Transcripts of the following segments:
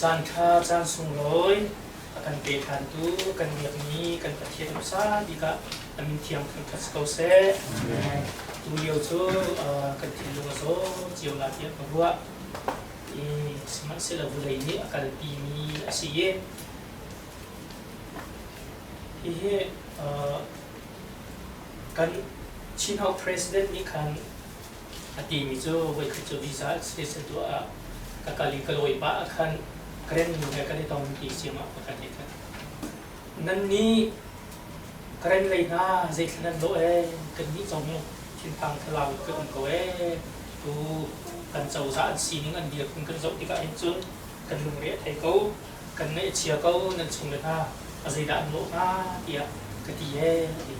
Caanṭha caan sunglawi a kan pe ṭhantu kan biakmi kan Pathian hmasa bik ah a min thiang thangṭhat si ko seh. Tulio cu kan thinlung a zaw cio la tiah ka ruah. I sihmanhsehlaw vawlei nih a kalpimi a si i hihi kan Chin House President nih khan A timi cu voikhat cu visa extension tuah ah ka kal i ka lawi pah ah khan Karen nu he kan i tong ti siangah pakhat he khan nan nih Karen lei hna zeithla nan lawh ee, kannih zong hi thinphang thlalau in kan um ko ee, tu kan cozah an sining an dirhmun kan zoh tikah hin cun kan lungre a thei ko, kan ngaih a chia ko, nan chung le hna a zeidah an lawh hnga tiah ka ti ee a ti.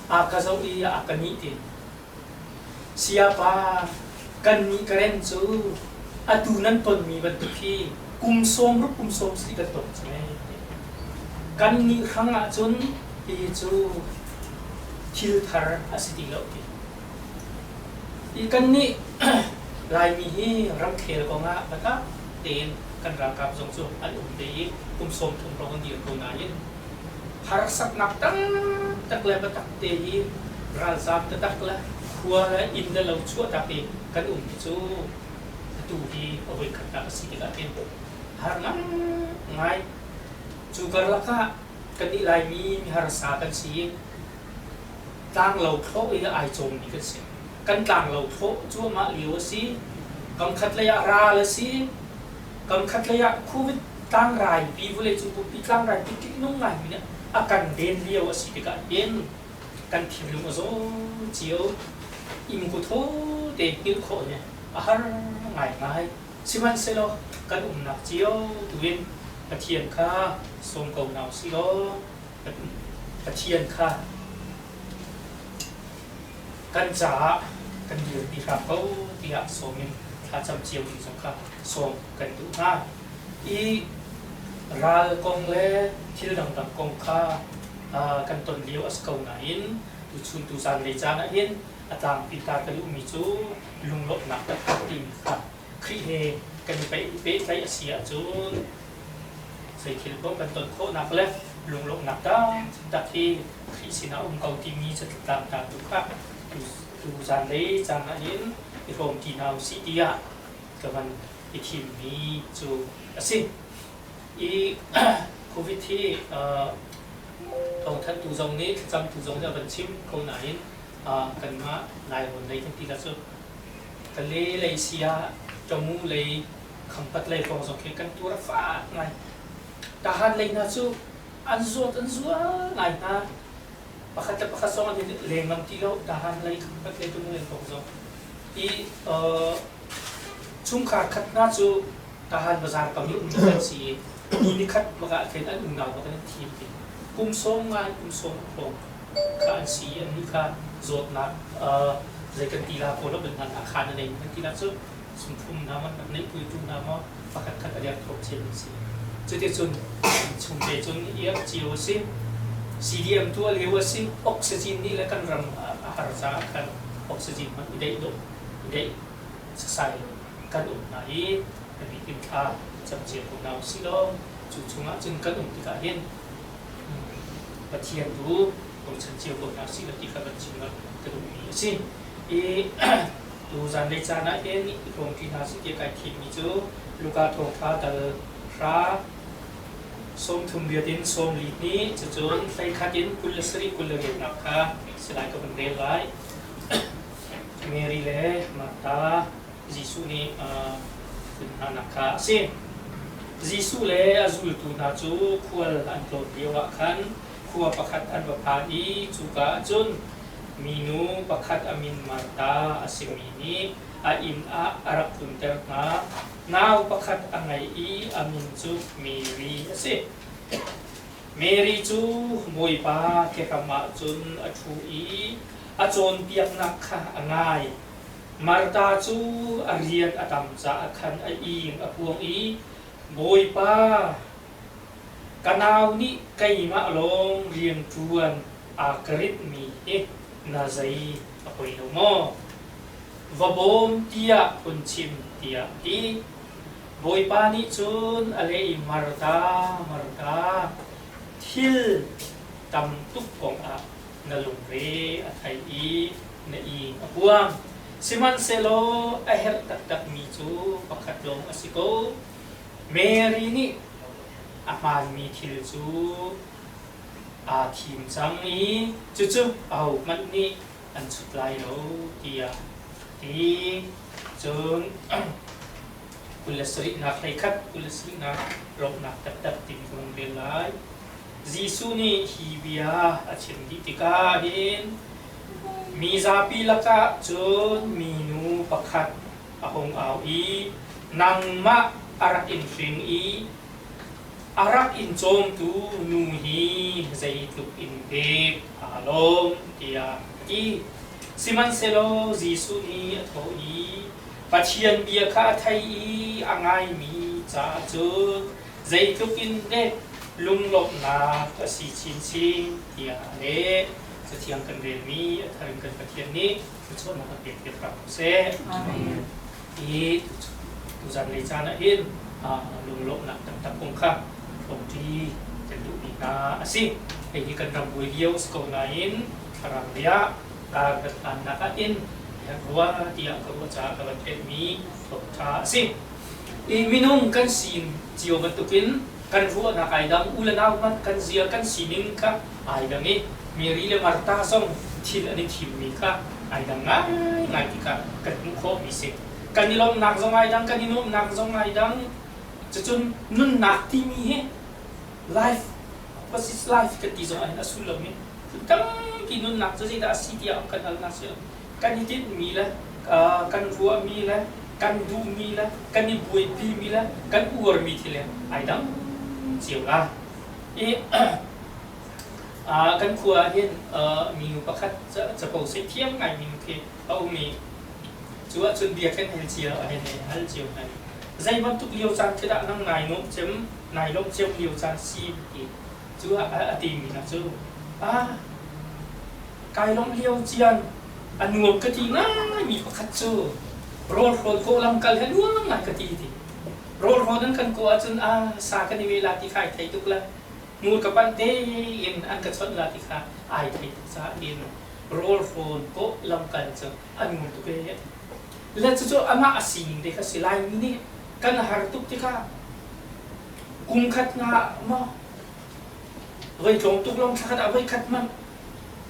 A ka zoh i a ka nih ti. Sayapa, kannih Karen cu atu nan tonmi bantuk hi kum sawmruk kum sawmsarih kan tong cang ee. Kannih hrang ahcun hihi cu thil thar a si ti lo ti. Hi kannih Laimi hi ramkhel kongah biatak tein kan ralkap zong cu an um ve i kum 30 hrawng an dir ko nain Harsatnak taktak le biatak te hi ralzaam taktak le khua le inn le lo chuahtak i kan um hi cu atu hi a voikhatnak a si tikah hin har ngai. Cu karlak ah kannih Laimi miharsa kan si i tlanglo thlawh i ai cawmmi kan si. Kan tlanglo thlawh cuahmah lio a si. Kam khat lei ah ral a si. Kam khat lei ah COVID tlangrai pi vawleicung pumpi tlangrai pi ṭihnung ngaimi nih a kan den lio a si tikah hin kan thinlung a zaw cio, imku thaw tein hngilh khawh hi a har ngaingai. Sihmanhsehlaw kan umnak cio tuin Pathian kha sawm ko hna usih law Pathian kha kan caah kan dirpi hram ko tiah sawm in thlacam cio ding zong kha sawm kan duh hna. I ral kong le thil dangdang kong kha kan ton lio a si ko nain tuchun tuzan lei caan ah hin a tlangpi ta ka duhmi cu lunglawmhnak taktak timi kha Khrih he kan i pehtlaih a si ahcun zei thil paoh kan ton khawhnak le lunglawmhnak taktak hi Khrih sinah um ko timi catlang ta tu kha tu zanlei caan ah hin i hrawmṭi hna usih tiah ka van i thimmi cu a si. I COVID hi thawngthanhtu zong nih thlacamtu zong nih a van chim ko nain kanmah Lairawn lei kan ti la cu Kale lei si ah Tamu lei Khampat lei hrawng zong khi kan tuar a fak ngai. Tahan lei hna cu an zawt an zual ngai hna. Pakhat le pakhat zong an i leng ngam ti lo. Tahan lei Khampat lei Tamu lei hrawng zong. I chungkhar khat hna cu Tahan bazar kam i ummi an si i ni nikhat bak ah khin an unau bak in an thi ti. Kum sawm nga in kum sawm hrawng kha an si i annih kha zawtnak zei kan ti la kawl ah hna khan a nei kan ti la cu sumthum hna maw neihpuitu hna maw pakhat khat a derthawm cio an si. Cuticun chungte cun iap cio a si. CDM tuah lio a si. Oxygen nih le kan ram a har caah khan oxygen hmanh i deih dawh i deih sasai lo kan um hna i a bikin thla cam cio ko hna usih law cu chungah cun kan um tikah hin Pathian tu bochan cio ko hna usih law ti kha kan chim ka duhmi a si. I tu zanlei caan ah hin i hrawmṭi hna sih tiah kai thimmi cu Luka thawngṭha dal hra 30 riat in 42 hnih cucun 11 in 27 28nak kha si lai ka vun rel lai. Mary le Martha Jesuh nih hnanak kha a si. Jesuh le a zultu hna cu khual an tlawn lioah khan khua pakhat an va phan i cuka ah cun minu pakhat a min Martha a simi nih a inn ah a rak tlunter hna. Nau pakhat a ngei i a min cu Mary a si. Mary cu Bawipa kehram ah cun a ṭhu i a cawnpiaknak kha a ngai. Martha cu a rian a tam caah khan a ing a puang i, Bawipa, ka nau nih keimah lawng rian ṭuan aa ka rinhmi hi na zei a poi lo maw? Va bawm tiah hun chim tiah a ti. Bawipa nih cun a leh i Martha, Martha, thil tam tuk kongah na lungre a thei i na ing a puang. Sihmanhsehlaw a herh taktakmi cu pakhat lawng a si ko. Mary nih a hmaanmi thil cu aa thim cang i cucu ahohmanh nih an chut lai lo tiah a ti. Cun 27nak 11, 27nak lawmhnak taktak timi ka vun rel lai. Jesuh nih hi bia a chim dih tikah hin mi zapi lakah cun minu pakhat a hung au i nangmah a rak in hring i a rak in cawmtu nu hi zeitluk in dek aa lawm tiah a ti. Sihmanhsehlaw Jesuh nih a thawh i Pathian bia kha a thei i a ngaimi caah cun zeitluk in dek lunglawmhnak a si chinchin tiah a leh. Cathiang kan relmi a thar in kan Pathian nih thluachuahnak kan pek piak hram ko seh. Amen. Hi tuzan lei caan ah hin lunglawmhnak taktak kong kha hrawmṭi kan duhmi hna a si. Hei hi kan ram buai lio a si ko nain thlarau lei ah kar kan hlannak ah hin rua tiah ka ruah caah ka van pekmi thawngṭha a si. I minung kan sin cio bantukin kan ruahnak ai dang, u le nau hmanh kan zia kan sining kha ai dang i Mary le Martha zong thil an i thimmi kha ai dang ngaingai ti kha kan hmuh khawhmi si. Kan i lawmhnak zong ai dang, kan i nuamhnak zong ai dang. Cucun nunnak timi hi life, what is life kan ti zong ahhin a sullam hi tampi nunnak cu zeidah a si tiah kan hal hna si kan i tinhmi le kan ruahmi le kan duhmi le kan i buaipimi le kan uarmi thil he ai dang cio la. I kan khua ah hin minu pakhat capo seh thiam ngai minu khi a um i cu ahcun bia kan hal cio a hen hal cio hna. Zei bantuk lio caan khi dah nang nai nuamh cem nai lawmh cem lio caan si ti cu a ti mi hna cu ah kai lawmh lio cian a nuam ka ti ngai mi pakhat cu rawl hrawn kawh lamkal he nuam ngai ka ti ti. Rawl hrawn an kan kawh ahcun ah sa kan i ve la ti kha ai thei tuk la. Ngur ka panh tein an ka chawnh la ti kha ai thei tuk caah tiin rawl hrawn kawh lamkal cu a nuam tuk ee. Le cucu amah a sining te kha si Laimi nih kan har tuk tikah kum khat nga maw voi tlawm tuk lawng thla khat ah voi khat hmanh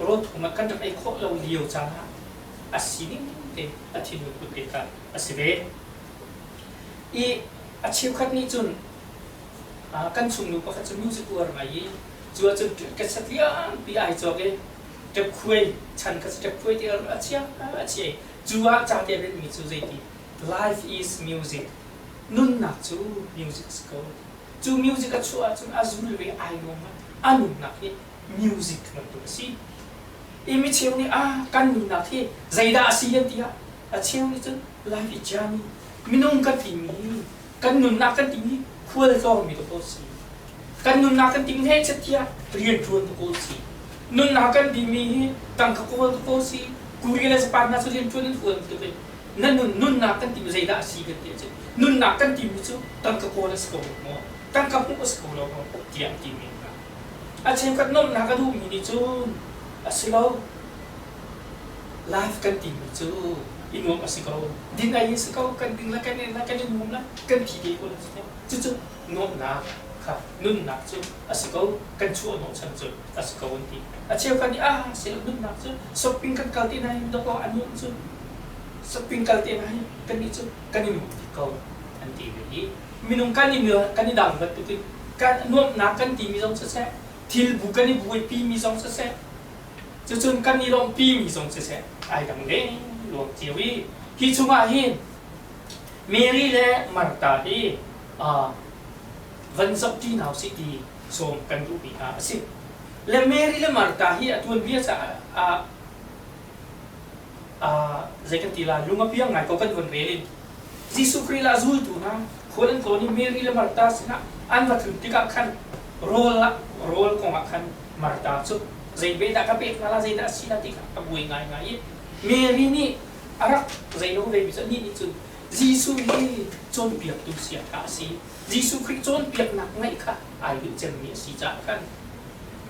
rawl thum ah kan rak ei khawh lo lio caan ah a sining te a thinlung put te kha a si ve. I a cheukhat nih cun kan chungnu pakhat cu music uar ngai i cu ahcun cassette lianpi ai cawk i ṭepkhuai chan kha ṭepkhuai ti a chia a chia i cu ah ca te rinmi cu zeiti life is music nunnak cu music si ko cu music a chuah ahcun a zul ve ai nuam a nunnak hi music bantuk a si i mi cheu nih ah kan nunnak hi zeidah a si an ti ah a cheu nih cun life is journey minung kan timi hi kan nunnak kan timi khual tlawngmi ka ko si kan nunnak kan timi he tiah rian ṭuan ka ko si nunnak kan timi hi tangka kawl ka ko si Korea le Japan hna cu rian ṭuan an huam tuk i na nun nunnak kan timi zeidah a si kan ti ahcun nunnak kan timi cu tangka kawl a si ko maw tangka hmuh a si ko lo maw tiah an timi hna a cheukhat nuamhnak a duhmi nih cun a si lo Life kan timi cu i nuamh a si ko. Din ei a si ko. Kan ding le kan en le kan i nuam le kan thi te ko le cucu nuamhnak kha nunnak cu a si ko. Kan chuah hnawhchan cu a si ko an ti. A cheukhat nih ah si lo nunnak cu shopping kan kal ti nain dawkaw a nuam cu shopping kal te nain kannih cu kan i nuam bik ko an ti ve i minung kan i kan i dang bantukin kan nuamhnak kan timi zong siseh thil bu kan i buaipi mi zong siseh Cucun kan i lawmhpimi zong siseh ai dang lengluang cio i hi chungah hin Mary le Martha hi van zohṭi hna usih ti sawm kan duhmi hna a si. Le Mary le Martha hi a tuanbia caah zei kan ti la lung a piang ngai ko kan von rel in Jesuh Khrih la zultu hna khual an tlawn i Mary le Martha sinah an va tlun tikah khan rawl ah rawl kongah khan Martha cu zei ve dah ka pek hna la zeidah a si la ti kha a buai ngaingai i Mary nih a rak zei lo ve mi cu anih nih cun Jesuh hi cawnpiaktu siangtha a si. Jesuh Khrih cawnpiaknak ngaih kha ai duh cemmi a si caah khan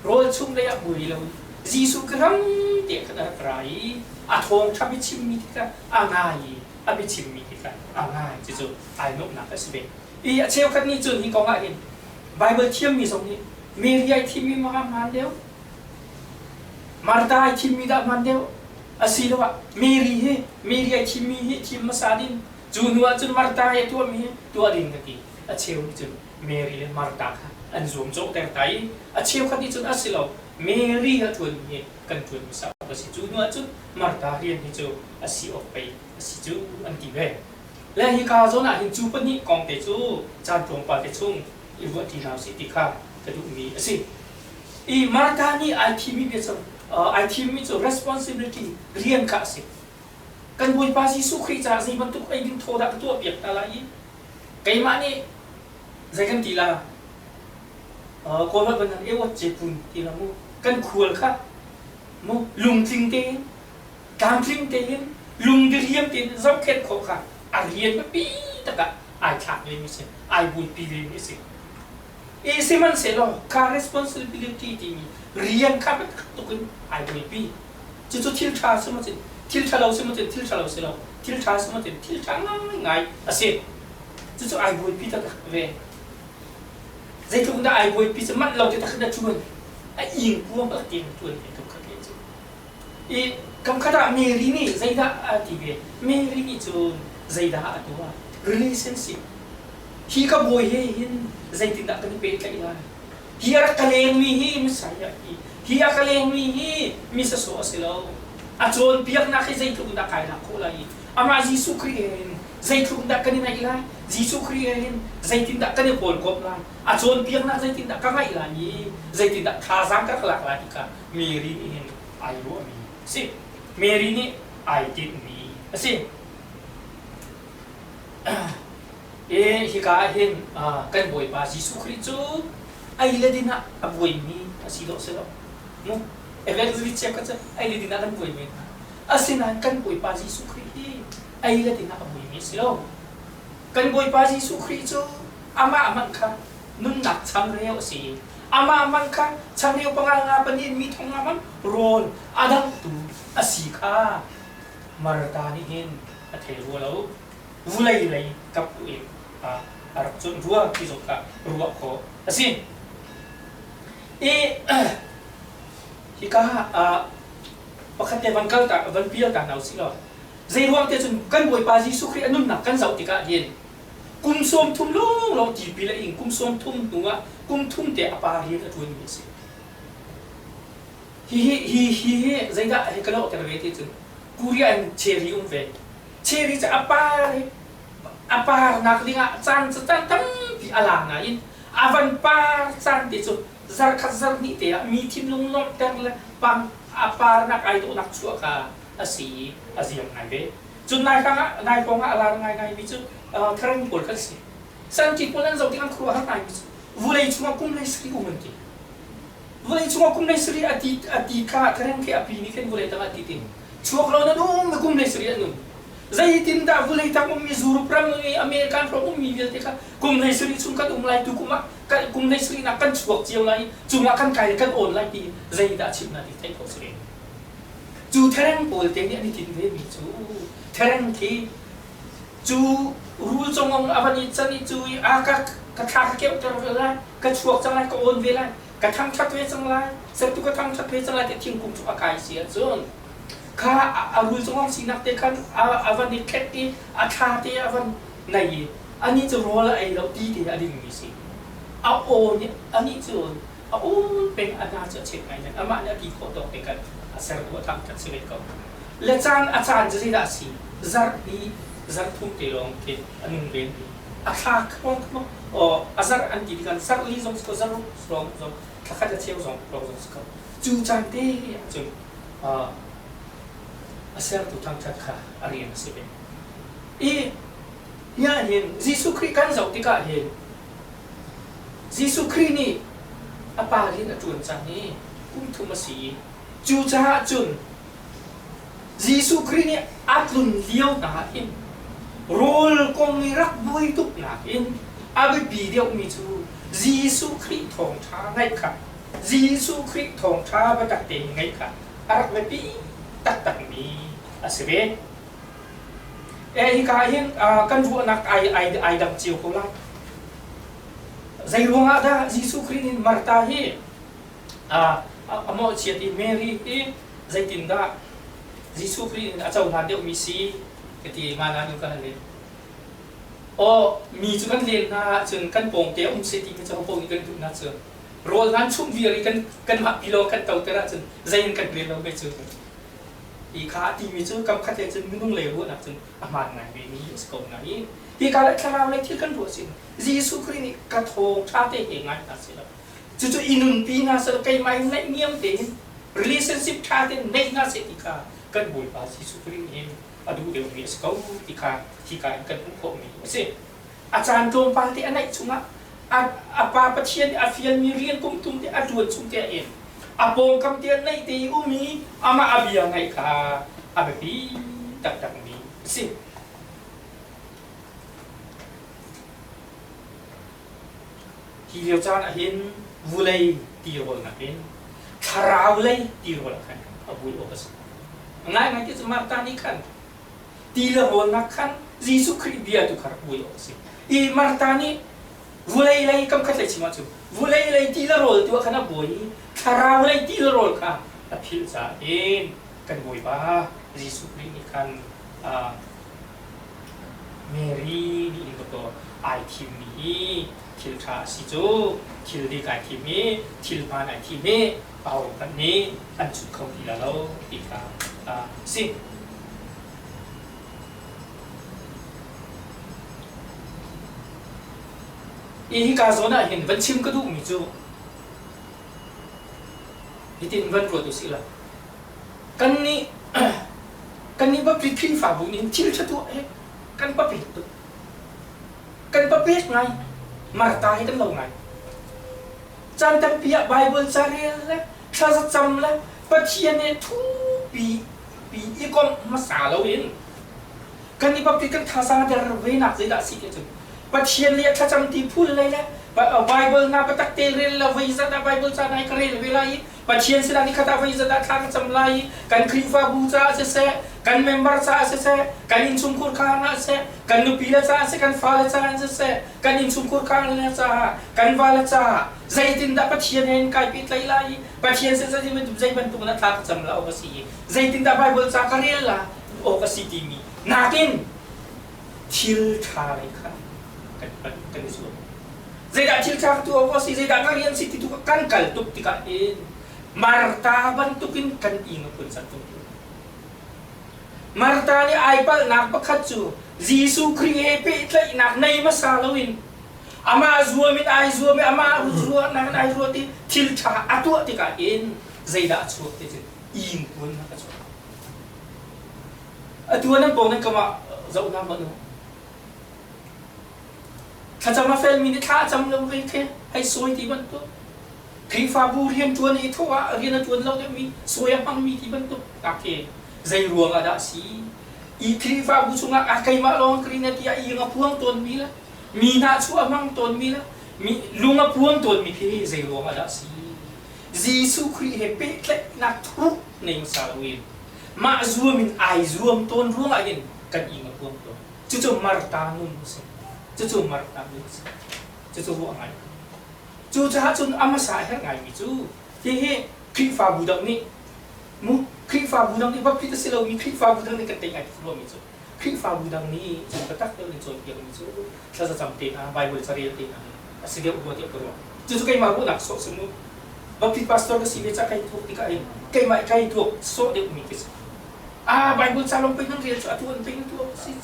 rawl chung lei ah buai lo Jesuh ka ram te khan a rak ra i a thawngṭha biachimmi te kha a ngai i a biachimmi te kha a ngai. Cucu ai nuamhnak a si ve. I a cheukhat nih cun hi kong ah hin Baibal thiammi zong nih Mary ai thimmi maw hmaan deuh? Martha ai thimmi dah hmaan deuh? Asiloah Mary hi Mary ai thimmi hi thim hmasa ding cu hnu ah cun Martha hi a tuahmi hi tuah ding ka ti. A cheu nih cun Mary le Martha kha an zuamcawhter ta i a cheukhat nih cun a si lo Mary a ṭuanmi hi kan ṭuan hmasa awk a si. Cu hnu ah cun Martha rian hi cu a si awk pei a si cu an ti ve. Le hika zawn ah hin cu pahnih kong te cu caan tlawmpal te chung i ruahṭi hna usih ti kha ka duhmi a si. I Martha nih ai thimmi bia cu ai thimmi cu responsibility rian kha a si. Kan Bawipa Jesuh Khrih caah zei bantuk ei ding thaw dah ka tuahpiak hna lai i keimah nih zei kan ti la Kawl holh ban ewat ce pun ti la mu kan khual kha mu lungtling tein tlamtling tein lungdiriam tein zohkhenh khawh kha a rian biapi tak ah ai thlak vemi si ai buaipi vemi a si. I sihmanhsehlaw kha responsibility timi rian kha biatak tuk in ai buaipi. Cucu thil ṭha si maw cun thil ṭhalo si maw cun thil ṭhalo si lo, thil ṭha si maw cun thil ṭha ngaingai a si. Cucu ai buaipi taktak ve. Zeitluk dah ai buaipi cu manh lo te tak in a ṭuan. A ingpuang bak tein a ṭuan ve tuk kha te cu. I kamkhat ah Mary nih zeidah a ti ve? Mary nih cun zeidah a tuah? Relationship. Hi ka bawi he hin zeitindah kan i pehtlaih lai? Hi a rak ka lengmi hi Messiah hi, hi a ka lengmi hi mi sasawh a si lo. A cawnpiaknak hi zeitluk in dah kai lak khawh lai i amah Jesuh Khrih he hin zeitluk in dah kan i naih lai? Jesuh Khrih he hin zeitindah kan i hawlkomh lai? A cawnpiaknak zeitindah ka ngaih lai i zeitindah thazaang ka lak lai ti kha Mary nih hin ai ruahmi a si. Mary nih ai tinhmi a si. E hika ah hin kan Bawipa Jesuh Khrih cu ei le din ah a buaimi a si dawh si lo. Mu evangelist check cu ei le din ah kan buaimi hna. Asinain kan Bawipa Jesuh Khrih hi ei le din ah a buaimi a si lo. Kan Bawipa Jesuh Khrih cu amah hmanh kha nunnak changreu a si. Amah hmanh kha changreu panga nga pahnih mi thong nga hmanh rawl a dangtu a si kha Martha nih hin a thei rua lo. Vulei lei kap in a rak cuanh rua ti zong kha ruah khawh a si. I hika ah pakhat te van kal ta van pial ta hna usih law zei ruang te cun kan Bawipa Jesuh Khrih a nunnak kan zoh tikah hin kum 30 lawnglawng tipil a ing kum 30 hnu ah kum thum te a pa rian a ṭuanmi a si. Hi hi hi hi hi zeidah hi ka lawhter ve ti cun Korea in cherry um ve. Cherry cu a par hi a parnak dingah caan cu caan tampi a la nain a van par caan te cu zarkhat zarhnih te ah mi thinlung lawmhter le pang a parnak ai dawhnak chuah kha a si i a ziam ngai ve. Cun Laitlang ah Laipawng ah a lar ngaingaimi cu thareng pawl kan si. Sangki pawl an zoh tik an khuaruahhar ngaimi cu vulei chungah kum hlei sarih um an ti. Vulei chungah kum hlei sarih a ti a ti kha thareng khi a pi nih khin vulei tangah a ti ti. Chuak lo nan um kum hlei sarih an um. Zeitindah vulei tang ummi Europe ram i American ram ummi vialte kha kum hlei sarih chung kan um lai tu kum ah kum hlei sarih nak kan chuak cio lai cungah kan kai kan awn lai ti zeidah chim na ti theih khawh si ve. Cu thereng pawl te nih an i tinh vemi cu thereng khi cu rul congong a van i can i cu i a ka ka thla ka keuhter ve lai ka chuak cang lai ka awn ve lai ka thangṭhat ve cang lai sertu ka thangṭhat ve cang lai ti thingkung cu a kai si ahcun kha a rul congong sinak te khan a van i khet i a thla te a van nei i anih cu rawl a ei lo ti te a dingmi si a aw nih anih cu a um peng a hna cu a chet ngai nain amah nih a ti khawh tawk te khan a sertu a thangṭhat si ve ko. Le caan a caan cu zeidah a si? Zarh hnih, zarh thum te lawng khi a nung ven mi. A thla khong a zarh an ti tikah zarh li zong si ko, zarh ruk lawng zong, thla khat a cheu zong lawng zong si ko. Cu caan te ahcun a sertu thangṭhat kha a rian a si ve. I hi ah hin Jesuh Khrih kan zoh tikah hin Jesuh Khrih nih a Pa rian a ṭuan cang i kum thum a si i cucaah cun Jesuh Khrih nih a tlun lio hna ah hin Rawl kong i rak buai tuk nakin a biapi deuhmi cu Jesuh Khrih thawngṭha ngaih kha Jesuh Khrih thawngṭha biatak tein ngaih kha a rak biapi taktakmi a si ve. Hika hin kan ruahnak ai dang cio ko lai. Zei ruangah dah Jesuh Khrih nih Martha hi a mawhchiat i Mary hi zeitindah Jesuh Khrih in a cohlan deuhmi si ka ti nga na nu ka hal len. Aw mi cu kan len hna ahcun kan pawngte um seh ti cu ho nih kan duh na cu rawl hlan chumh viar i kan kanmah pilo kan toter ahcun zei in kan rel lo ve cu. I kha timi cu kam khat le cun minung lei ruahnak cun a hmaan ngai ve mi a si ko na i hika le thlarau lei thil kan ruah sin Jesuh Khrih nih ka thawng ṭha te he ngai hna seh law cucu i nunpi hna seh law keimah in naihniam tein relationship ṭha tein neih hna seh ti kha kan Bawipa Jesuh Khrih nih hin a duh deuhmi a si ko ti kha hika in kan hmuh khawhmi a si. A caan tlawmpal te a neih chungah a pa Pathian nih a fialmi rian kum tum te a ṭuan chung te in a pawngkam te a neih te i um i amah a bia ngaih kha a biapi taktakmi a si. Hi lio caan ah hin vulei tirawl nakin thlarau lei tirawl ah khan a vui awk a si. Ngaingai ti cu Martha nih khan ti le rawlnak khan Jesuh Khrih bia tu kha rak vui awk a si. I Martha nih vulei lei kam khat lei chim ahcun vulei lei ti le rawl tu ah khan a buai i thlarau lei ti le rawl kha a philh caah hin kan Bawipa Jesuh Khrih nih khan Mary nih hin dawkaw ai thimmi hi thil ṭha a si cu thil dik ai thim i thil hmaan ai thim i aho hmanh nih an chut kho ti la lo ti kha a si. I hika zawn ah hin van chim ka duhmi cu hitin van ruat usih law kannih kannih biapi Khrihfabu nih thil ṭha tuah hi kan papek tuk. Kan papek ngai. Martha hi kan lo ngai. Caan tampi ah Baibal ca rel le thlazacam le Pathian he thupi pi i komh hmasa loin kan i biapi kan thazaang der ve nak zeidah a si ti cun Pathian le thlacam ti phul lei le Bible na biatak te rel le voi zat ah Bible ca nai ka rel ve lai i Pathian sinah nikhat ah voi zat ah thla ka cam lai i kan Khrihfabu caah siseh, kan member caah siseh, kan innchungkhur khaan ah siseh, kan nupi le caah siseh, kan fale caah siseh, kan innchungkhur khaan le caah, kan vale caah zeitindah Pathian he kai pehtlaih lai i Pathian sin zei bantuk in thla ka cam la awk a si i zeitindah Bible ca ka rel la awk a si timi nakin thil ṭha lei kha kan kan i zuam. Zeidah thil ṭha ka tuah awk a si, zeidah ka rian si ti tu kan kal tuk tikah hin Martha bantukin kan ing a phun sak tuk. Martha nih ai palhnak pakhat cu Jesuh Khrih he pehtlaihnak nei hmasa loin amah zuam in ai zuam i amah ruahnak in ai ruat i thil ṭha a tuah tikah hin zeidah a chuak ti cu ingpuannak a chuak. Atu ah nan pawng nan kam ah zoh hna hmanh u. Thlacam a felmi nih thla a cam lo ve khi hei sawi ti bantuk. Khrihfabu rianṭuan i thawh ah rian a ṭuan lo deuhmi sawi a hmangmi ti bantuk tak khi zei ruang ah dah a si? I Khrihfabu chungah a keimah lawng ka rian ti ah ing a puang tawnmi le mi hna chuah a hmang tawnmi le mi lung a puang tawnmi khi zei ruang ah dah a si? Jesuh Khrih he pehtlaihnak thuk nei hmasa loin mah zuam in ai zuam tawn ruangah hin kan ing a puang tawn. Cucu Martha nun a si. Cucu Martha nun a si. Cucu ruah ngai. Cucaah cun a hmasa a herh ngaimi cu hihi Khrihfabu dang nih mu Khrihfabu dang nih baptist a si lomi Khrihfabu dang nih kan tei ngai ruahmi cu Khrihfabu dang nih cun biatak deuh in cawnpiakmi cu thlazacam te hna Bible carel te hna a si deuh rua tiah ka ruah. Cucu keimah ruahnak sawh si mu. Baptist pastor ka si ve ca kai tuak tikah hin keimah kai tuak sawh deuhmi khi si. Ah Bible ca lawng pei nan rel cu atu an pei nan tuah si.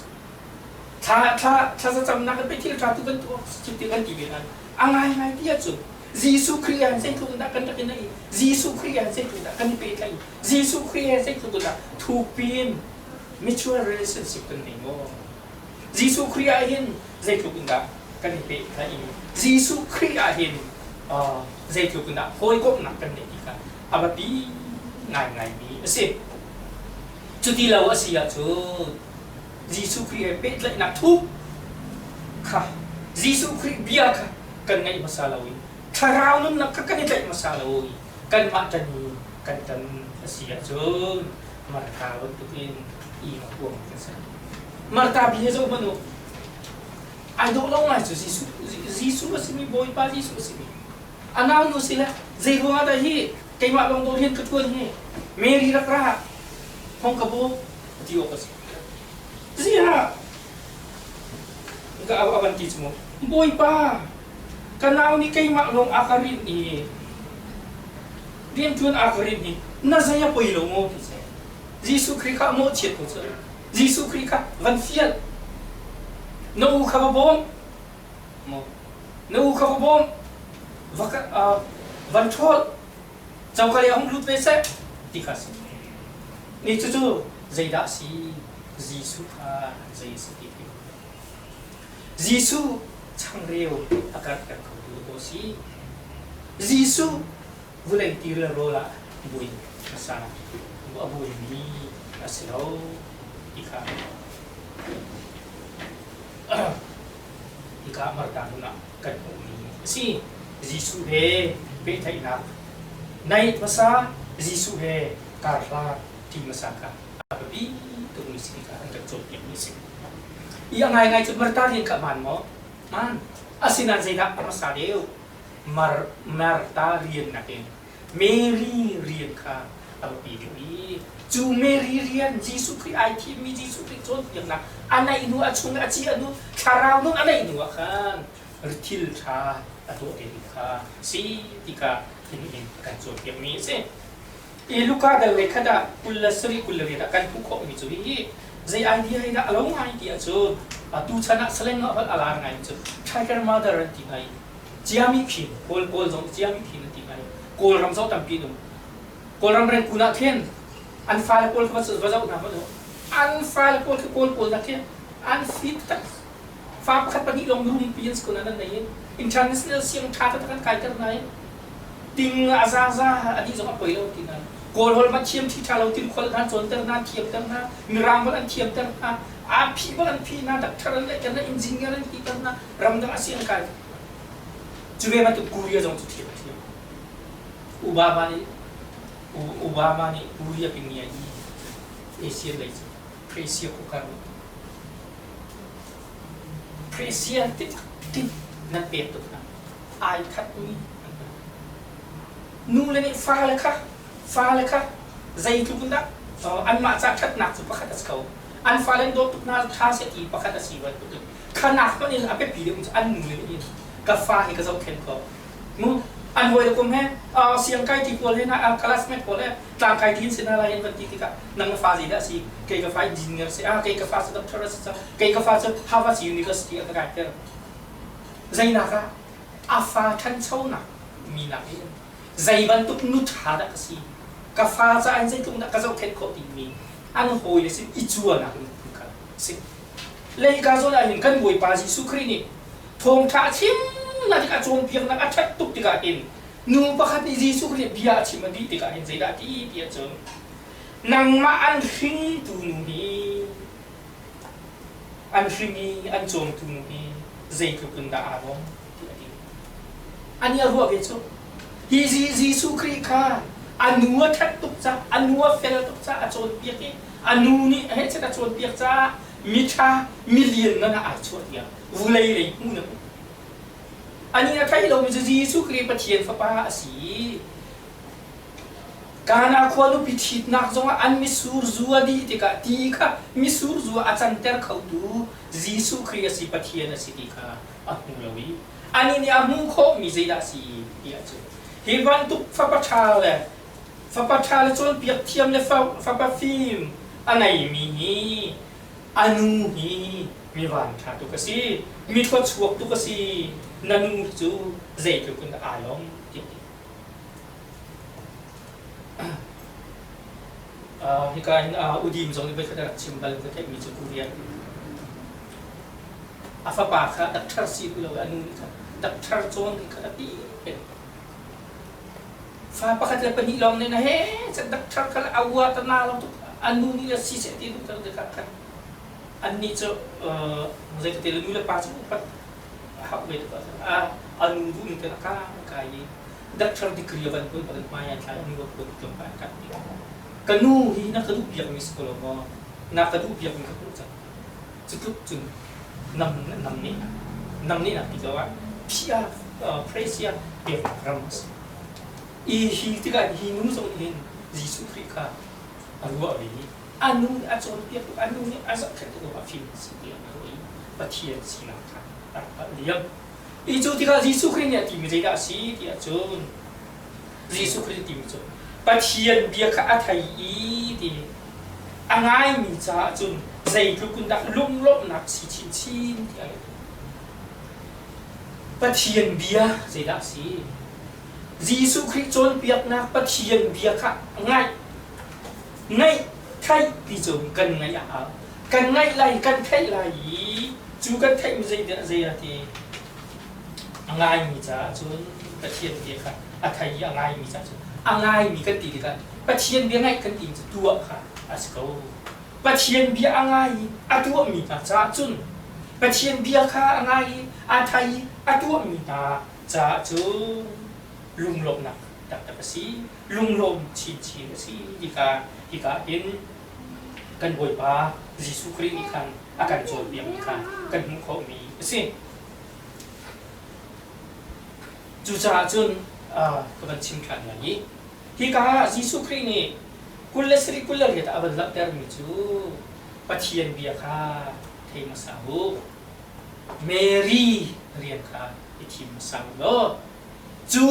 Thla thla thlazacamnak in pei thil ṭha tu kan tuah si ti kan ti ve nain a ngaingai ti ahcun Jesuh Khrih ah zeitluk in dah kan rak i naih Jesuh Khrih ah zeitluk dah kan i pehtlaih Jesuh Khrih he zeitluk in dah thukpi in mutual relationship kan nei maw Jesuh Khrih ah hin zeitluk in dah kan i pehtlaih Jesuh Khrih ah hin zeitluk in dah hawikomhnak kan neih ti kha a biapi ngaingaimi a si. Cuti lo a si ahcun Jesuh Khrih he pehtlaihnak thuk kha Jesuh Khrih bia kha kan ngaih hmasa lo i thlarau nunnak kha kan i tlaih hmasa lo i kanmah ṭan i kan ṭan a si ahcun Martha bantukin i a huam kan si. Martha bia zoh hmanh u. Ai dawh lo ngai cu Jesuh Jesuh a simi Bawipa Jesuh a simi a naunu si le zei ruangah dah hi keimah lawng dawh rian ka ṭuan hi Mary rak ra hong ka bawm a ti awk a si. Ziah ka a van ti cu mu Bawipa ka nau nih keimah lawng a ka rinh i rianṭuan a ka rinh i na zei a poi lo maw ti seh. Jesuh Khrih kha a mawhchiat ko cu. Jesuh Khrih kha van fial. Na u kha va bawm. Maw? Na u kha va bawm. Va van ṭhawl. Coka lei ah hung lut ve seh ti kha a si. Ni cucu zeidah a si? Jesuh kha zei a si ti khi. Jesuh changreu a karhter khotu aw si. Jesuh vulei ti le rawl ah buin hmasa a buaimi a si lo ti kha hika Martha hmun ah kan hmuhmi a si. Jesuh he pehtlaihnak naih hmasa, Jesuh he karhla ṭi hmasa kha a biapi tukmi si ti kha an kan cawnpiakmi a si. I a ngaingai cu Martha rian kha a hmaan maw? Hmaan. Asinain zeidah a hmasa deuh? Mar Martha rian nakin Mary rian kha a biapi deuh i cu Mary rian Jesuh Khrih ai thimmi Jesuh Khrih cawnpiaknak a neih hnu a chung a ci a hnu thlarau nun a neih hnu ah khan thil ṭha a tuah te ding kha si ti kha hin in a kan cawnpiakmi a si. I Luka dal le khat ah 27 28 ah kan hmuh khawhmi cu hihi zei idea hi dah a lo ngai ti ahcun atu chan ah slang ah holh a lar ngai cu Tiger Mother an ti ngai. Ciami khin Kawl Kawl zong ciami khin an ti ngai. Kawlram zong tampi an um. Kawlram Rangoon ah khin an fale pawl kha va zoh hna hmanh u. An fale pawl khi Kawl pawl nak khi an fit tak. Fa pakhat pahnih lawng rumpi an si ko nain an nei i international siang ṭha taktak an kaiter hna i ting a zaza a dih zong a poi lo ti hna. Kawl holh hmanh thiam ṭhi ṭha lo tin khual hna cawnter hna thiamter hna Mirang holh an thiamter hna aa phih bak an phih hna doctor an laihter hna engineer an titer hna ramdang a si an kai. Cu ve bantuk Korea zong cu thiam a thiam. Obama nih Obama nih Korea ping i Asian lei cu Asia khuakar Asia tin nan pek tuk hna. Ai khat mi nu le nih fale kha fale kha zeitluk in dah anmah ca ṭhatnak cu pakhat a si ko. An fale an dawt tuk hna ṭha seh ti pakhat a si bantuk in khanak hmanh in a biapi deuh cu an nu le nih ka fa hi ka zohkhenh ko. Mu an hawi le kum he siang kai ti pawl he na classmate pawl he tlang kai ti in si hna lai an van ti tikah nang na fa zeidah a si kei ka fa engineer si ah kei ka fa cu doctor a si cang kei ka fa cu Harvard University ah ka kai ter zeinak ah a fa ṭhanchonak mi nak in zei bantuk nu ṭha dah ka si ka fa caah in zeitluk dah ka zohkhenh khawh timi an hawi le sin i cuanak lungput kha si le hika zawn ah hin kan Bawipa Jesuh Khrih nih thawngṭha a chim na tikah cawnpiaknak a ṭhat tuk tikah hin nu pakhat nih Jesuh Khrih bia a chim a dih tikah hin zeidah a ti ti ahcun nangmah an hringtu nu hi an hring i an cawmtu nu hi zeitluk in dah aa lawm ti a ti. Ani a ruah ve cu. Hi Jesuh Khrih kha a nu a ṭhat tuk caah, a nu a fel tuk caah a cawnpiak i a nu nih a hehchet a cawnpiak caah miṭha milian ngan ah ai chuah tiah vulei lei hmuh na hmuh. Ani a theih lomi cu Jesuh Khrih Pathian Fapa a si. Kana khua nupi ṭhitnak zongah an mitsur zu a dih tikah ti kha mitsur zu ah a canter khotu Jesuh Khrih a si Pathian a si ti kha a hmu lo i anih nih a hmuh khawhmi zeidah a si ti ahcun hi bantuk fapa ṭha le fapa ṭha le cawnpiak thiam le fapa fim a ngeimi hi a nu hi mi vanṭha tuk a si mi thluachuak tuk a si na nu cu zeitluk in aa lawm tiah ti. Hika hin Udim zong nih voikhat a rak chim bal ka theihmi cu Korean a fapa kha doctor si duh lo i a nu nih khan doctor cawn ding kha a ti peng. Fa pakhat le pahnih lawng nih na he doctor kha le a ua ta na lo tuk a nu nih le si seh ti duh kha khan. Annih cu zeiti le nu le pa cu upat a hauh ve tuk ahcun a nu duh ning ten a kai i doctor degree a van pun bak in hmai ai thlai, a nu a pun tlawmpal a kat ti. Ka nu hi na ka duh piakmi si ko lo maw? Na ka duh piakmi ka hmuh cang. Cu tluk cun nam nam nih nam nih nak ti lo ah phia Phrasia peknak ram a si. I hi tikah hi nu zong nih hin Jesuh Khrih kha a ruah ve i a nu nih a cawnpiak tuk, a nu nih a zohkhenh tuk ruangah fim a si tiah a ruah i Pathian sinak kha a rak hngalh liam. I cu tikah Jesuh Khrih nih a timi zeidah a si ti ahcun Jesuh Khrih timi cu Pathian bia kha a thei i ti a ngaimi caah cun zeitluk in dah lunglawmhnak si chinchin ti a Pathian bia zeidah a si? Jesuh Khrih cawnpiaknak Pathian bia kha ngaih ngaih theih ti cu kan ngaih a hau. Kan ngaih lai, kan theih lai i cu kan theihmi zeidah zei a ti? A ngaimi caah cun Pathian bia kha a thei i a ngaimi caah cun a ngaimi kan ti tikah Pathian bia ngaih kan timi cu tuah kha a si ko. Pathian bia a ngai i a tuahmi hna caah cun Pathian bia kha a ngai i a thei i a tuahmi hna caah cun lunglawmhnak taktak a si, lunglawm chinchin a si hika hika hin kan Bawipa Jesuh Khrih nih khan a kan cawnpiakmi kha kan hmuh khawhmi a si. Cucaah cun ka van chim ṭhan lai i hika ah Jesuh Khrih nih 27 28 ah a van langhtermi cu Pathian bia kha thei hmasa u. Mary rian kha i thim hmasa u law cu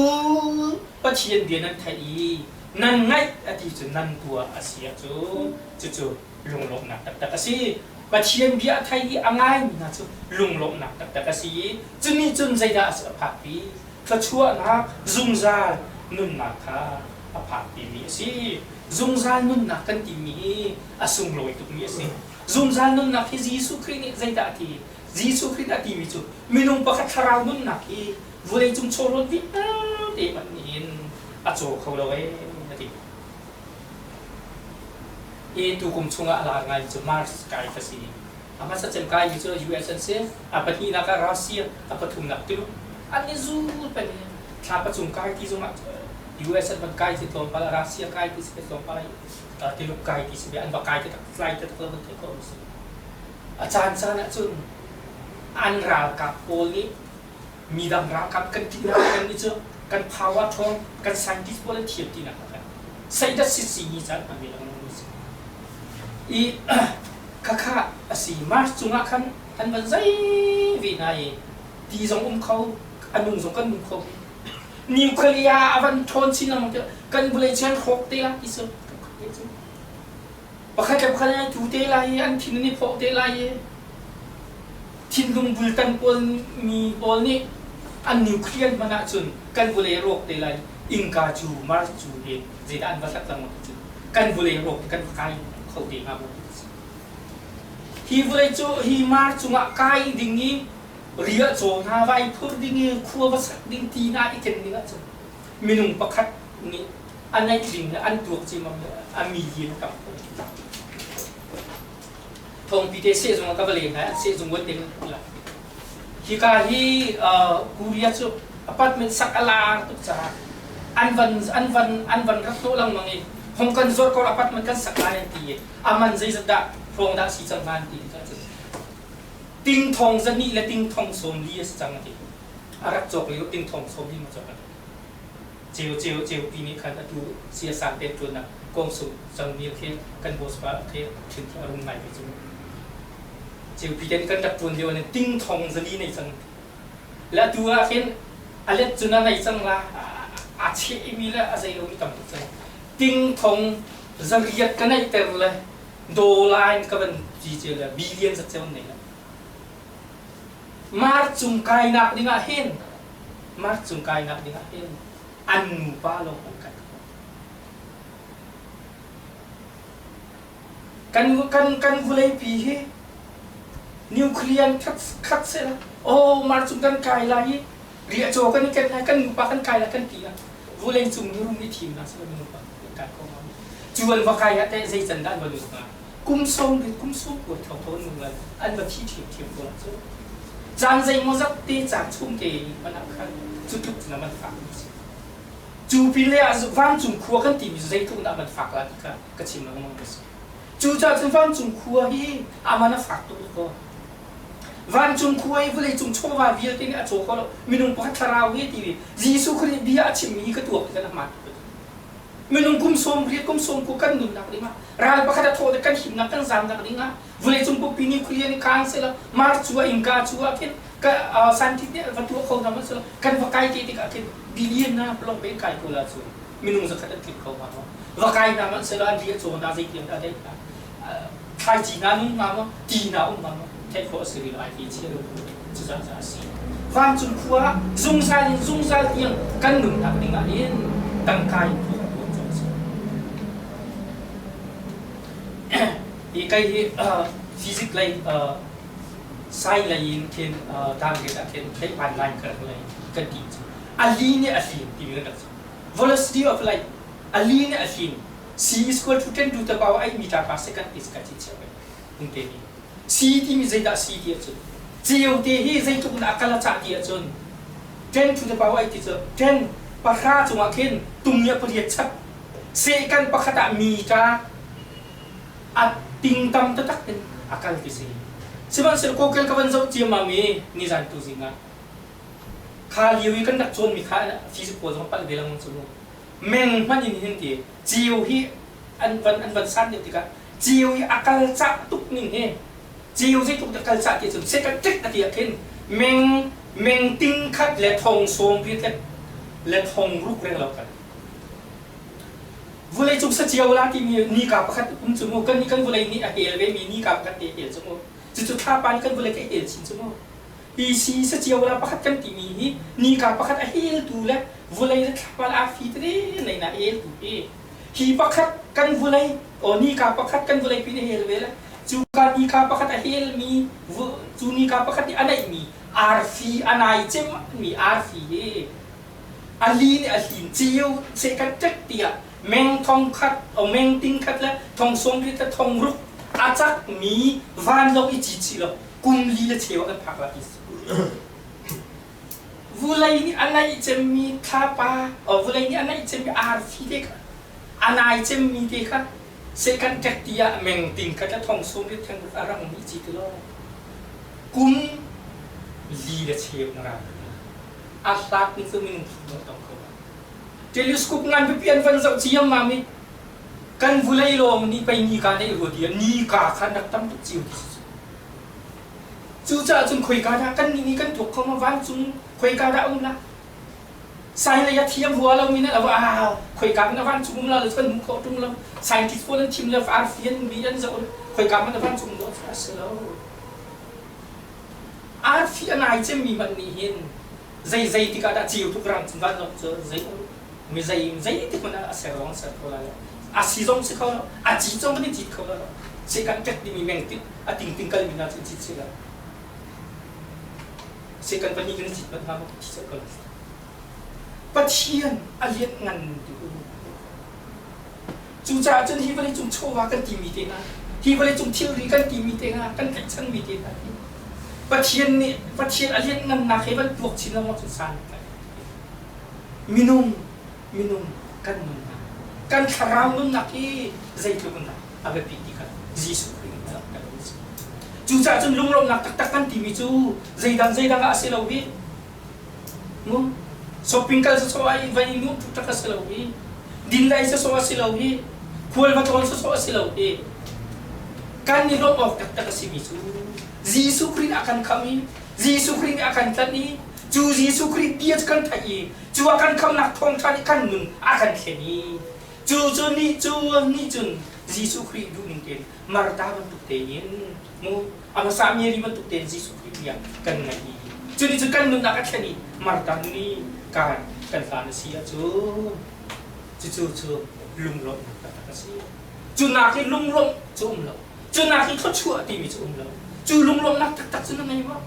Pathian bia nan theih i nan ngaih a ti cu nan tuah a si ahcun cucu lunglawmhnak taktak a si. Pathian bia a thei i a ngaimi hna cu lunglawmhnak taktak a si i cunih cun zeidah a phakpi? Thluachuahnak zungzal nunnak kha a phakpimi a si. Zungzal nunnak kan timi hi a sunglawi tukmi a si. Zungzal nunnak hi Jesuh Khrih nih zeidah a ti? Jesuh Khrih nih a timi cu minung pakhat thlarau nunnak hi vawleicung chawhrawl vialte hmanh nih hin a caw kho lo ee a ti. Hi tukum chungah a lar ngai cu Mars kai ka si. A hmasa cem kaimi cu US an si. A pahnihnak ah Russia, a pathumnak Tuluk. An i zul peng i thla pacung kai ti zongah US an van kai ti tlawmpal, Russia kai ti si tlawmpal, Tuluk kai ti si an va kai taktak tlai taktak lo van theih khawh mi si. A caan caan ahcun an ralkap pawl nih midang ralkap kan tinak kan nih cu kan power ṭhawng kan scientist pawl an thiam tinak a kan seidat sisi ni caan hman ve lengmang mi si i khakha a si Mars cungah khan an van zei ve na i ti zong um kho a nung zong kan nung kho nuclear a van ṭhawn chin lengmang kan vawlei chian hrawk te la ti cu Pakhat le pakhat an i tu te lai i an thin an i phawh te lai i thinlung bultan pawl mi pawl nih an nuclear hman ahcun kan vawlei a rawk te lai. Innka cu Mars cu hi zeidah an va hlat lengmang ti cu kan vawlei rawk kan va kai kho te hnga maw ti a si. Hi vawlei cu hi Mars cungah kai ding i riahcaw hna vai phur ding i khua va sak ding ti hna i ken ding ahcun minung pakhat nih a neih ding le an tuak ciammam le a mi in a tam ko. Thawngpi te sehzung ah ka va leng lai, an sehzung wan ding an la. Hika hi Korea cu apartment sak a lar tuk caah an van an van an van rak hnawh lengmang i hong kan zuar ko apartment kan sak lai an ti i a man zeizat dah hrawng dah si cang hnga an ti tikah cun ting thong zahnih le ting thong sawm li a si cang a ti a rak cawk lio ting thong sawm li ma cawk a ti Ceu ceu ceupi nih khan atu siasang te ṭuannak kawngsung cangmi khi kan boss pa khi ṭhin khi a rum ngai ve cu. Ceupi te nih kan rak ṭuan lio in ting thong zali nei cang. Le atu ah khin a let cun a nei cang la a chehmi le a zei lomi tam tuk cang. Ting thong zariat ka neihter le dollar in ka van ci ce le billion zat ceu nei la. Mar cung kainak dingah hin Mar cung kainak dingah hin an nupa lawng an kai kho. Kan kan kan vawleipi hi nuclear khat khat sehla oh mar cung kan kai lai i riahcaw kan i ken lai kan nupa kan kai lai kan ti ah vawlei cung mirum i thim hna sehla nupa kan kai kho hnga cu an va kai ah teh zei can dah an va lut hnga? Kum 70 kum 90 thotho an nung lai. An va thi ṭhiamṭhiam ko lai cu. Caan zeimawzat te caan chung te hmanh ah khan cu tluk cun a man fak mi a si. Cu pin lei ah vancung khua kan timi cu zeitluk dah a man fak la ti kha ka chim lengmang a si. Cucaah cun vancung khua hi a man a fak tuk ko. Vancung khua i vawleicung chawva vialte nih a caw kho lo. Minung pakhat thlarau hi ti Jesuh Khrih bia a chimmi hi ka tuak ti kan a hmaan tuk. Minung kum 80 kum 90 kan nunnak dingah ral pakhat a thawh kan himnak kan zamnak dingah vawleicung pumpi nuclear nih kang sehla Mars cu ah innka cu ah khin ka scientist nih va tuah kho hna hmanh sehla kan va kai te tikah khin billion na lawng pe in kai ko la cu minung zakhat an tling kho hnga maw va kai hna hmanh sehla an riah caw hna zeitiang dah dai hna thlaici hna nung hnga maw ti hna um hnga maw theih khawh a si rih lo ai te chia lo cucaah a si vancung khua ah zungzal in zungzal tiang kan nunnak ding ah hin tangka in khua kan tuan cawk a si hi kai hi physics lei science lei in khin target ah khin theihpan line ka rak lei kan ti cu a li nih a hlim timi kan rak chim velocity of light a li nih a hlim c is equal to 10 to the power 8 meter per second is ka chi chia hung te ni c timi zeidah c ti ahcun ceu te hi zeitluk in a kal a cah ti ahcun 10 to the power 8 ti cu 10 pahra cungah khin tung nih a pariat chap sehkan pakhat ah meter a ting tam taktak in a kal ti si. Sihmanhsehlaw kokel ka van zoh ciammam i nizan tu zing ah kha lio i kan rak cawnmi kha physics pawl zong palh ve lengmang cu mu. Meng hmanh in hin ti ceu hi an van an van san deuh tikah ceu i a kal cah tuk ning hi ceu zeitluk dah kal cah ti cun second tik a ti ah khin meng meng ting khat le thong sawm riat le le thong ruk reng lo kal Vawleicung sacio la timi nika pakhat um cu mu. Kan nih kan vawlei nih a hel ve mi nika pakhat te hel cu mu. Cucu thlapa nih kan vawlei ka hel chin cu mu. Hi si sacio la pakhat kan timi hi nika pakhat a heltu le vawlei le thlapa le arfi tete nei na heltu hi. Hi pakhat kan vawlei o nika pakhat kan vawlei pi nih hel ve le cu ka nika pakhat a hel mi cu nika pakhat nih a neih mi arfi a nai cem mi arfi hi A li nih a hlin cio seh kan ṭek tiah meng thong khat o meng ting khat le thong sawm riat le thong ruk a cakmi vanlawng i cit sih law kum li le cheu ah kan phak la ti si. Vulei nih a naih cemmi thlapa o vulei nih a naih cemmi arfi te kha a nai cemmi te kha seh kan ṭek tiah meng ting khat le thong sawm riat theng ruk a rangmi i cit law kum li le cheu na ra. A hlat ni cu minung phu a tong kho. Telescope ngan pipi an van zoh ciammam i kan vulei lawng nih pei nika neih rua ti nika khan rak tam tuk cio ti si. Cucaah cun khoika dah kan nih nih kan tuak kho ma vancung khoika dah um la sai lei a thiam rua lo mi na lo ah khoika man vancung um la lo kan hmuh khawh ṭung lo scientist pawl an thim le arfi an mi an zoh khoika man vancung lo a si lo. Arfi a nai cemmi hmanh nih hin zei zei tikah dah ceu tuk rang cun vanlawng cu zei mi zei zeitik hmanh ah a ser zong a ser kho lai lo. A si zong si kho lo, a cit zong kan i cit kho lo. Se kan ṭek timi meng tik a ting ting kalmi hna cu cit si lo. Se kan pahnih kan i cit manh hnga maw thi colh ko lo. Pathian a lianngan ti u. Cucaah cun hi vawleicung chawva kan timi te hna, hi vawleicung thilri kan timi te hna, kan tlaihchanmi te hna hi Pathian nih Pathian a lianhngannak he van tuak chin lengmang cun san an tlai. Minung minung kan nunnak, kan thlarau nunnak hi zeitluk in dah a biapit ti kha Jesuh Khrih nih a langhter mi a si. Cucaah cun lunglawmhnak taktak kan timi cu zeidang zeidang ah a si lo hi. Mu shopping kal sawsawh ah i va i nuamh tuk tak a si lo hi. Din lai sawsawh a si lo hi. Khual va tlawn sawsawh a si lo hi. Kan i lawmh awk taktak a simi cu Jesuh Khrih a kan khamh i Jesuh Khrih nih a kan tlanh i cu Jesuh Khrih bia cu kan theih i cu a kan khamhnak thawngṭha nih kan nun a kan thlen i cu cu nih cu nih cun Jesuh Khrih duhning tein Martha bantuk tein mu a hmasa Mary bantuk tein Jesuh Khrih bia kan ngaih i cu nih cun kan nunnak a thlen i Martha nun i kan kan hlan a si ahcun cucu cu lunglawmhnak taktak a si. Cu nak i lunglawmh cu um lo. Cu nak i thluachuah timi cu um lo. Cu lunglawmhnak taktak cu na ngei maw?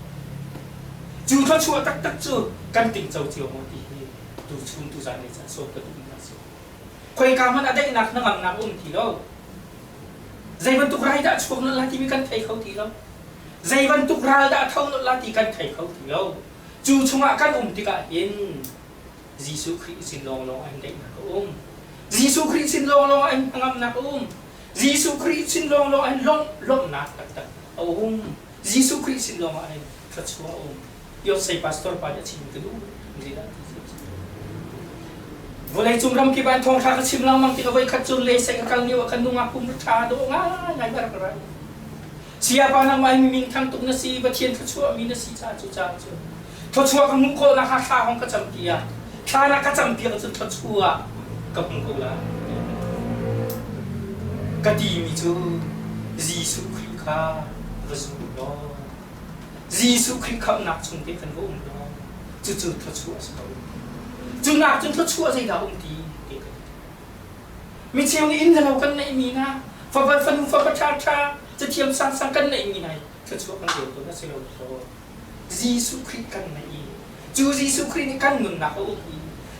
Cu thluachuah taktak cu kan tingco cio maw ti hi tuchun tuzan ni caan sawm ka duhmi a si. Khoika hmanh ah daihnak hnangamnak um ti lo. Zei bantuk rai dah chuak nolh lai timi kan thei kho ti lo. Zei bantuk ral dah tho nolh lai ti kan thei kho ti lo. Cu chungah kan um tikah hin Jesuh Khrih sin lawnglawng ah hin daihnak a um. Jesuh Khrih sin lawnglawng ah hin hnangamnak a um. Jesuh Khrih sin lawnglawng ah hin lawmhnak taktak a um. Jesuh Khrih sin lawngah hin thluachuah a um. Yosei pastor pa nih a chim ka duh. Zeidah ti Vawleicung ramkip ah thawngṭha ka chim lengmang tikah voikhat cu leisei ka kal lio ah kan nungak pum ṭha dawh ngaingai ka rak ra. Sayapa nangmah hi miming thang tuk na si, Pathian thluachuah mi na si caah cu caah cu thluachuah ka hmuh khawh nakhnga thla hong ka cam tiah thla na ka campiak ahcun thluachuah ka hmu ko lai. Ka timi cu Jesuh Khrih kha va zum law Jesuh Khrih khamhnak chung te khan va um law cucu thluachuah a si ko. Cu nak cun thluachuah zeidah um ti ti ka ti. Mi cheu nih inn le lo kan neihmi hna, fapa fanu fapa ṭha ṭha, cathiam sangsang kan neihmi hna hi thluachuah kan rel tawn a si lo maw? Jesuh Khrih kan neih i cu Jesuh Khrih nih kan nunnak a uk i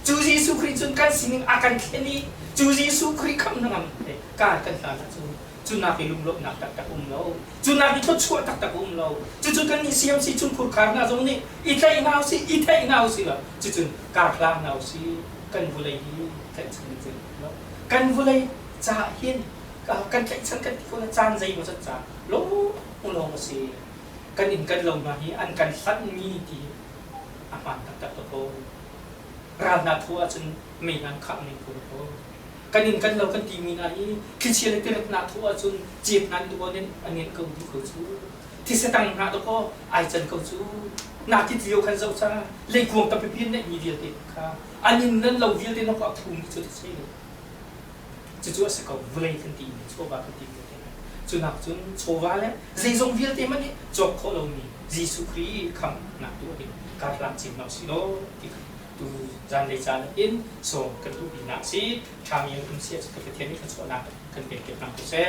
cu Jesuh Khrih cun kan sining a kan thlen i cu Jesuh Khrih khamh hnangam he kar kan hlan ahcun cu nak i lunglawmhnak taktak um lo cu nak i thluachuah taktak um lo. Cucu kan nih CMC chungkhur khar hna zong nih i tlaih hna usih, i theih hna usih law cucun kar hlang hna usih. Kan vulei hi tlaihchan in zei lo kan vulei caah hin kan tlaihchan kan ti ko na caan zeimaw zat ca lawng lawng a si. Kan inn kan lo hna hi an kan hlanhmi ti a hmaan taktak ko. Ral hna thu ahcun mei hna an khangh ning ko ko. Kan inn kan lo kan timi hna hi thlichia le tilet hna thu ahcun ceep hna an duh an an ngenh ko duh ko cu. Thisa tang hna dakaw ai can ko cu. Na tit lio khan zoh ca leikuang tampipi an neihmi vialte kha an inn nan lo vialte na ko a phumi cu ti sei lo. Cucu a si ko. Vawlei kan timi chawva kan timi te cu nak cun chawva le zeizong vialte hmanh nih cawk khawh lomi Jesuh Khrih khamhnak tu ah hin karhlang cin hna usih law ti kha tu zanlei caan in sawm kan duhmi hna a si. Ṭhami an um si ahcun ka Pathian nih thluachuahnak kan pek piak hna ko seh.